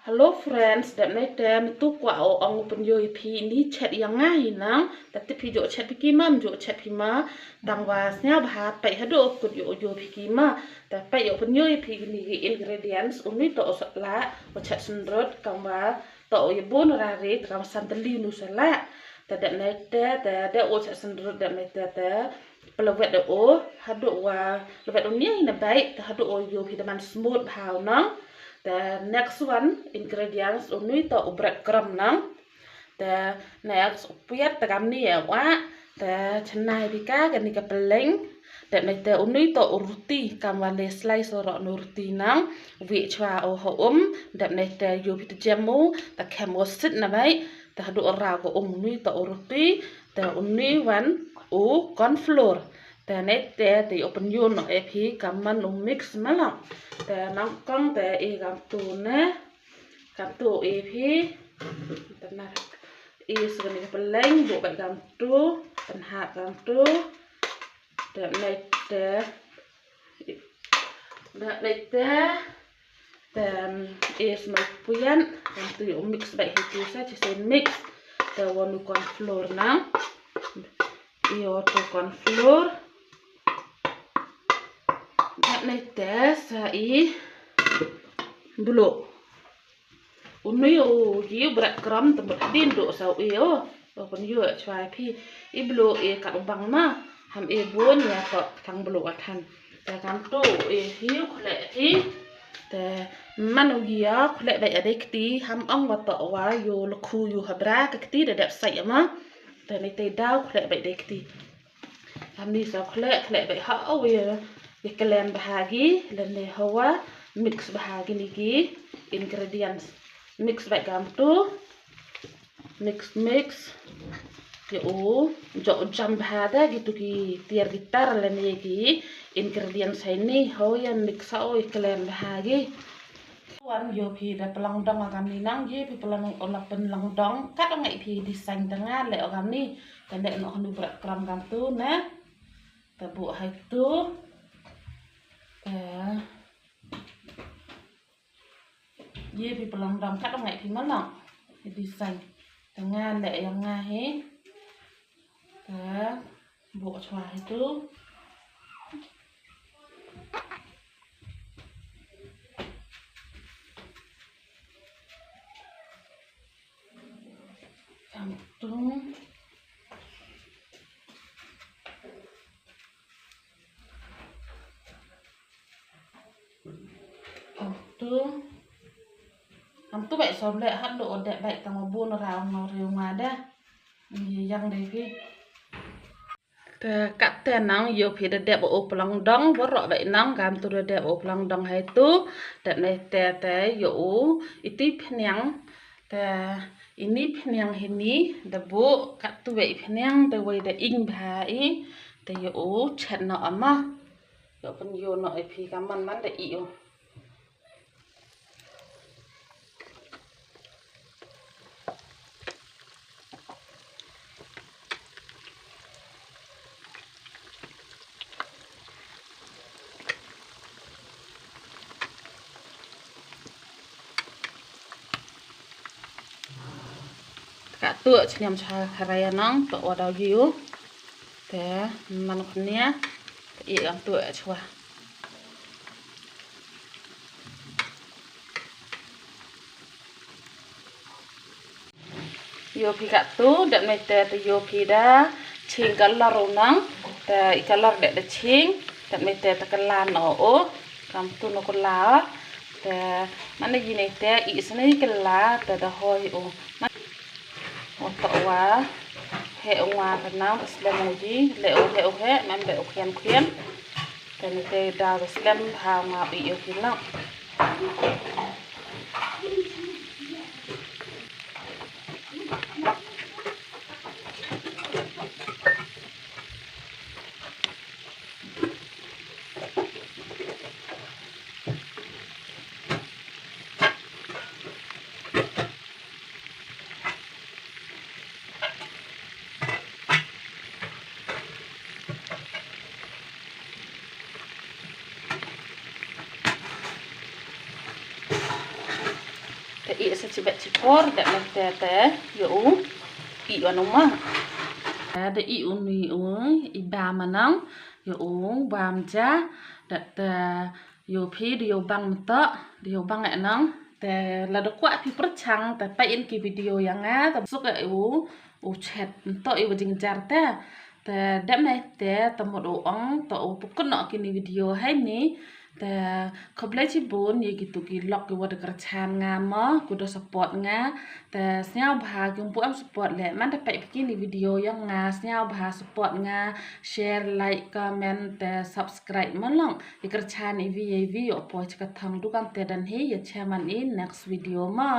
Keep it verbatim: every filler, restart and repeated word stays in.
Hello friends, dep nai te mynta kwah o ong u pynïoh ïa phi ini chet ïa nga hi nang. Ta tip phi jooh chet phi ki ma, ym jooh chet phi ma. Tang wa sngewbha peit haduh kut ïoh ïoh phi ki ma. Ta peit ïoh pynïoh ïa phi kini ki ingredients, uni to u sala, u chet synrut, kam wa to u ïa bun rari, ta kam san tylli nu sala. Ta dep nai te, ta dep u chet synrut dep nai te, ta Pynlwet da u, haduh wa lwet u niang na bai, te haduh u ïoh phi da man smooth bha u nang. The next one ingredients, u nui to u bread crumb nang. The next u piat te kam ni ya wa, te chnai phi ka kani ka peleng. Te nai te u nui to u roti, kam wa le slice u ro nu roti nang. Wi chwa u ho um, te nai te ïoh phi te jem u, te kem u sit na bai. Te haduh u rau ko um nui to u roti, te u nui wan u corn flour. Te ne te te u pynïoh no e phi kam man u mix ma lang. Te nang kong te i kam tu ne. Kam tu e phi. Te na i sgani peleng bu bai kam tu. Te na kam tu. Te ne te. Te ne te. Te i smai puyan. Kam tu u mix bai hi tu sa chi sen mix. Te wan u corn flour nang. Ïoh to corn flour. Dep nai te sa i bloh. U nui u ji bread crumb te mut din do sa u ïoh. U pynïoh chwa phi i bloh i kat u bang ma. Ham i bun ïa to tang bloh a than. Te kam to i hiu khleh hi. Te man u ïa khleh bai a dei kti ham ong wa to wa ïoh lukhu ïoh habra ka kti da dep sai ma. Te ni te daw khleh bai dei kti. Ham ni sa khleh khleh bai ha o ïa ïa klen bha gi lane hawa mix bha gi ni gi ingredients. Mix bai kam tu. Mix mix. Ïa u jok jam bha da gi tu gi tiar gi tar lane gi ingredients hai ni ho ïa mix ha o ïa klen bha gi. Wan ïoh phi da plang dong a kam ni nang ïoh phi plang o la pynlang dong kat ngai phi design tanga le o kam ni. Te leh noh hanu bread crumb kam tu ne. Te buh hai tu. Te ïoh phi plang dong kat ngai phi ma nang. Design tanga leh ïa nga hi. Te buh chwa hai tu. Kam tu. Kam tu. Kam tu bai som leh hat lo o dep bai tang o bun rau ngau riu nga da. Ni yang dei phi. Te kat te nang ïoh phi da dep u plang dong baroh bai nang kam tu da dep u plang dong hai tu. Dep nai te te ïoh u iti phniang te ini phniang hini da buh kat tu bai phniang te wei da ing bha i te ïoh u chet no ama. Ïoh pynïoh no i phi kam man man da i u. Ka tu chniam cha kharai nang to wa dau giu. Te man khnia i ang tu chwa. Ïoh phi ka tu dep nai te te ïoh phi da ching ka lor u nang te i ka lor dep da ching dep nai te te ka lan o o kam tu no ko la te man nai ji nai te i sne ka la te da hoi u. Wa to wa he u nga ka nang da slem u ji le u he u he man be u khian khian. Te ni te da da slem ha nga u i u ki nang. Te ih sa chibet chipor, dep leh te te ïa u ih wan u ma. Te da ih u ni u i bam ma nang ïa u bam ja, dep te ïa u phi da ïa u bang mto, da ïa u bang eh nang. Te lada kwah phi pyrchang te peit ïa ki video ïa nga, te suk eh u u chet mto ïa u jingjar te. Te dep ne te te mut u ong to u pukun noh kini video hai ni. Te khublei chibun ïa kitu ki lok ki wa da kyrchan nga mo, ku da support nga. Te sñiaw bha ki ym pu em support leh man da peit phi kini video ïa nga, sñiaw bha support nga, share, like, comment, te subscribe mo long. Ïa kyrchan i vi i vi ïoh poi chka thang du kam te dan hi ïa chaman i next video mo.